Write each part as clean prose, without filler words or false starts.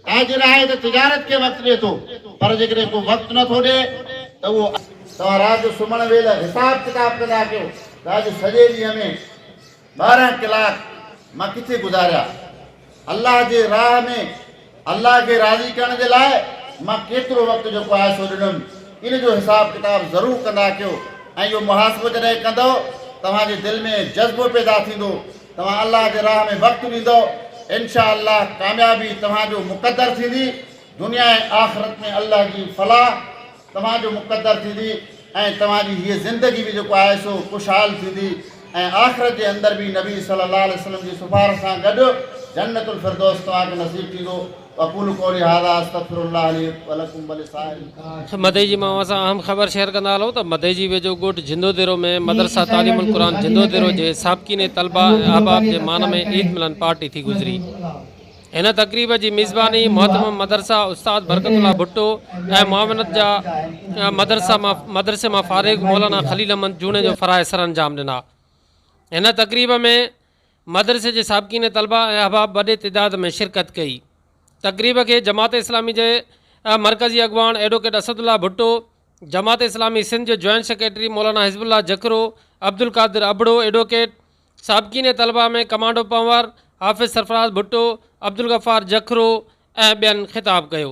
تاجر آهي ته تجارت کي وقت ڏئي ٿو، پر جيڪڏهن ڪو وقت نه ٿو ڏئي ته اهو. توهان رات جو سمهڻ ويل حساب ڪتاب ڪندا ڪيو ته اڄ سڄي ڏينهن ۾ 12 ڪلاڪ مان ڪٿي گذاريا؟ الله جي راهه ۾ الله کي راضي ڪرڻ جي لاء مان ڪيترو وقت جيڪو آهي سو ڏنم؟ ان جو حساب ڪتاب ضرور ڪندا ڪيو ۽ اهو محاسبو جڏهن ڪندؤ توهان جي دل ۾ جذبو پيدا ٿيندو، توهان الله جي راهه ۾ وقت ڏيندؤ، انشاء الله ڪاميابي توهان جو مقدر ٿيندي، دنيا ۽ آخرت ۾ الله جي فلاح توهان جو مقدر ٿيندي ۽ توهان جي هيء زندگي به جيڪو آهي سو خوشحال ٿيندي ۽ آخرت جي اندر به نبي صلي الله عليه وسلم جي سفارش سان گڏ جنت الفردوس توهان کي نصيب ٿيندو. اقول قولي هذا استغفر الله لي ولڪم ولسائر. مدئجي مان اوهان سان اهم خبر شيئر ڪندا هلون ته مدئجي ويجهو ڳوٺ جھندوديرو ۾ مدرسه تعليم القرآن جھندوديرو جي سابقين طلبه ۽ احباب جي مان ۾ عيد ملن پارٽي ٿي گذري. هن تقريب جي ميزباني مهتمم مدرسه استاد برڪت الله ڀٽو ۽ معاونت جا مدرسه مان مدرسي مان فارغ مولانا خليل احمد جوڻيجو فرائض سرانجام ڏنا. هن تقريب ۾ مدرسي جي سابقين طلبه ۽ احباب وڏي تعداد ۾ شرڪت ڪئي. تقريب کي جماعت اسلامي جي مرڪزي اڳواڻ ايڊووڪيٽ اسد الله ڀٽو، جماعت اسلامي سنڌ جو جوائنٽ سيڪريٽري مولانا حزب الله جکرو، عبدالقادر ابڙو ايڊووڪيٽ، سابقين طلبه ۾ ڪمانڊو پنهور، حافظ سرفراز ڀٽو، عبدالغفار جکرو ۽ ٻين خطاب ڪيو.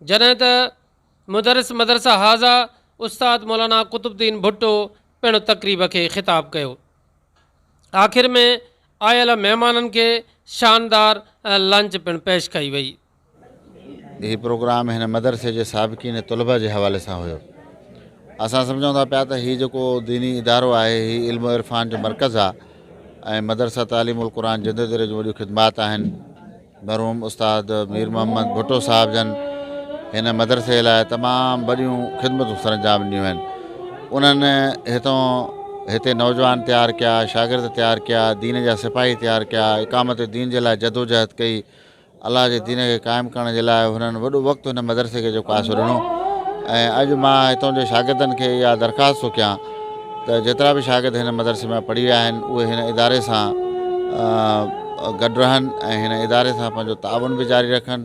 جڏهن ته مدرس مدرسه هذا استاد مولانا قطب الدين ڀٽو پڻ تقريب کي خطاب ڪيو. آخر ۾ آيل مهمانن کي شاندار لنچ پڻ پيش ڪئي وئي. هي پروگرام هن مدرسي جي سابقين طلبه جي حوالي سان هيو. اسان سمجهون ٿا پيا ته هي جيڪو ديني ادارو آهي هي علم و عرفان جو مرڪز آهي ۽ مدرسه تعليم القرآن جندوديري جون وڏيون خدمات آهن. مرحوم استاد مير محمد ڀٽو صاحب جن هن مدرسي لاء تمام وڏيون خدمتون سرانجام ڏنيون آهن. انهن هتون هتي نوجوان تيار ڪيا، شاگرد تيار ڪيا، دين جا سپاهي تيار ڪيا، اقامت دين جي لاء جدوجهد ڪئي، الله جي دين کي قائم ڪرڻ جي لاء هنن وڏو وقت هن مدرسي کي جيڪو آهي سو ڏنو ۽ اڄ مان هتان جي شاگردن کي اها درخواست ٿو ڪيان ته جيترا به شاگرد هن مدرسي مان پڙهي ويا آهن اهي هن اداري سان گڏ رهن ۽ هن اداري سان پنهنجو تعاون به جاري رکن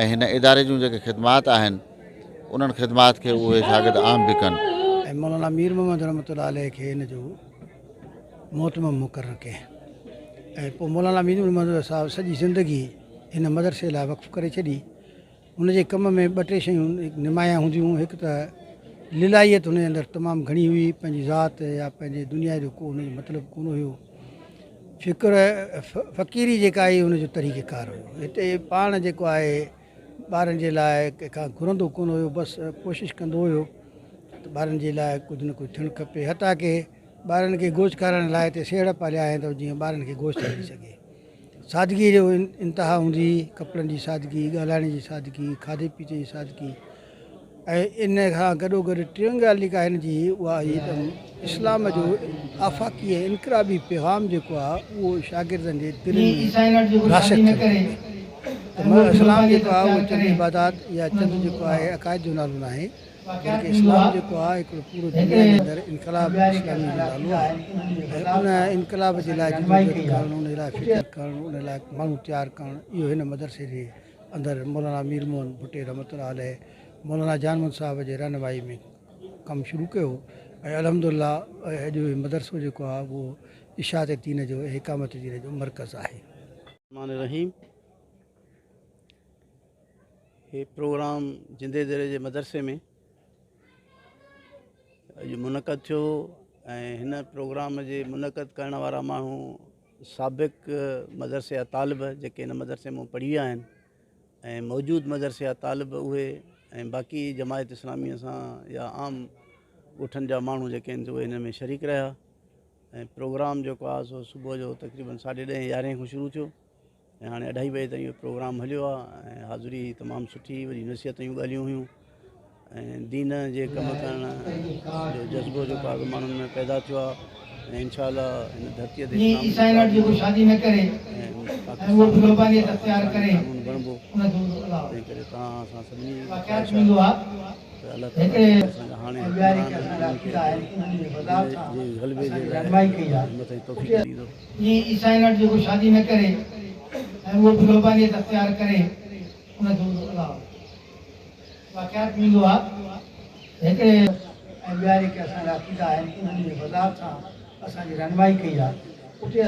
۽ هن اداري جون جيڪي خدمات آهن انهن خدمات کي اهي شاگرد عام به ڪن. ۽ مولانا مير محمد رحمة الله عليه کي هن جو مهتمم مقرر ڪيائين ۽ پوء مولانا مير محمد صاحب سڄي زندگي هن مدرسي لاء وقف ڪري ڇڏي. هن جي ڪم ۾ ٻه ٽي شيون نمايان هونديون هيون. هڪ ته للائيت هن جي اندر تمام گهڻي هئي، پنهنجي ذات يا پنهنجي دنيا جو ڪو هن جو مطلب ڪونه هيو. فڪر فقيري جيڪا هئي هن جو طريقه ڪار هيو. هتي پاڻ جيڪو آهي ٻارن جي لاء ڪنهن کان گهرندو ڪونه هيو، بس ڪوشش ڪندو هيو ته ٻارن جي لاء ڪجهه نه ڪجهه ٿيڻ کپي. حتيٰ ڪه ٻارن کي گوشت کارائڻ لاء هتي سيهڙ پاليا آهن ته جيئن ٻارن کي گوشت ملي سگهي. سادگيء جو انتها هوندي هئي، ڪپڙن جي سادگي، ڳالهائڻ جي سادگي، کاڌي پيتي جي سادگي ۽ ان کان گڏوگڏ ٽين ڳالهه جيڪا هن جي هئي اها هئي ته اسلام جو آفاقي ۽ انقلابي پيغام جيڪو آهي اهو شاگردن جي دلين ۾ راسخ ٿيڻ کپي ته اسلام جيڪو آهي اهو چند عبادات يا چند جيڪو آهي عقائد جو نالو ناهي. بلڪه اسلام جيڪو آهي هڪڙو پورو دنيا جي اندر انقلاب اسلامي جو نالو آهي ۽ ان انقلاب جي لاء جدوجهد ڪرڻ ان لاء فڪر ڪرڻ ان لاء ماڻهو تيار ڪرڻ اهو هن مدرسي جي اندر مولانا مير موهن ڀٽي رحمة الله عليه مولانا جان محمد صاحب جي رهنمائي ۾ ڪم شروع ڪيو ۽ الحمد لله اڄ هي مدرسو جيڪو آهي اهو اشاعت دين جو ۽ اقامت دين جو مرڪز آهي. الرحمٰن الرحيم هي پروگرام جندي ديري جي مدرسي ۾ اڄ منعقد ٿيو ۽ هن پروگرام جي منعقد ڪرڻ وارا ماڻهو سابق مدرسي جا طالب جيڪي هن مدرسي مان پڙهي ويا آهن ۽ موجود مدرسي جا طالب اهي ۽ باقي جماعت اسلاميء سان يا عام ڳوٺن جا ماڻهو جيڪي آهن اهي هن ۾ شريڪ رهيا ۽ پروگرام جيڪو آهي سو صبح جو تقريبن ساڍي ڏهين يارهين کان شروع ٿيو ۽ هاڻي اڍائي بجي تائين اهو پروگرام هليو آهي ۽ حاضري تمام سٺي وڏي نصيحت جون ڳالهيون هيون ۽ دين جي ڪم ڪرڻ جو جذبو جيڪو آهي ماڻهن ۾ پيدا ٿيو آهي ۽ انشاء الله هن ڌرتيء تي اسلام قانون بڻبو تنهن ڪري توهان اسان سڀني خواهش آهي ته الله تعالي اسان جا هاڻي حڪمران انهن کي دين جي غلبي جي لاء همت ۽ توفيق ڏيندو. جيئن عيسائين وٽ جيڪو شادي نه ڪري ۽ اهو به رهبانيت اختيار ڪري ان کي هوندو الله. واقعات ۾ ايندو آهي ته هڪڙي ۽ ٻيا جيڪي اسان جا عقيدا آهن انهن جي وضاحت سان اسان جي رهنمائي ڪئي آهي. اتي.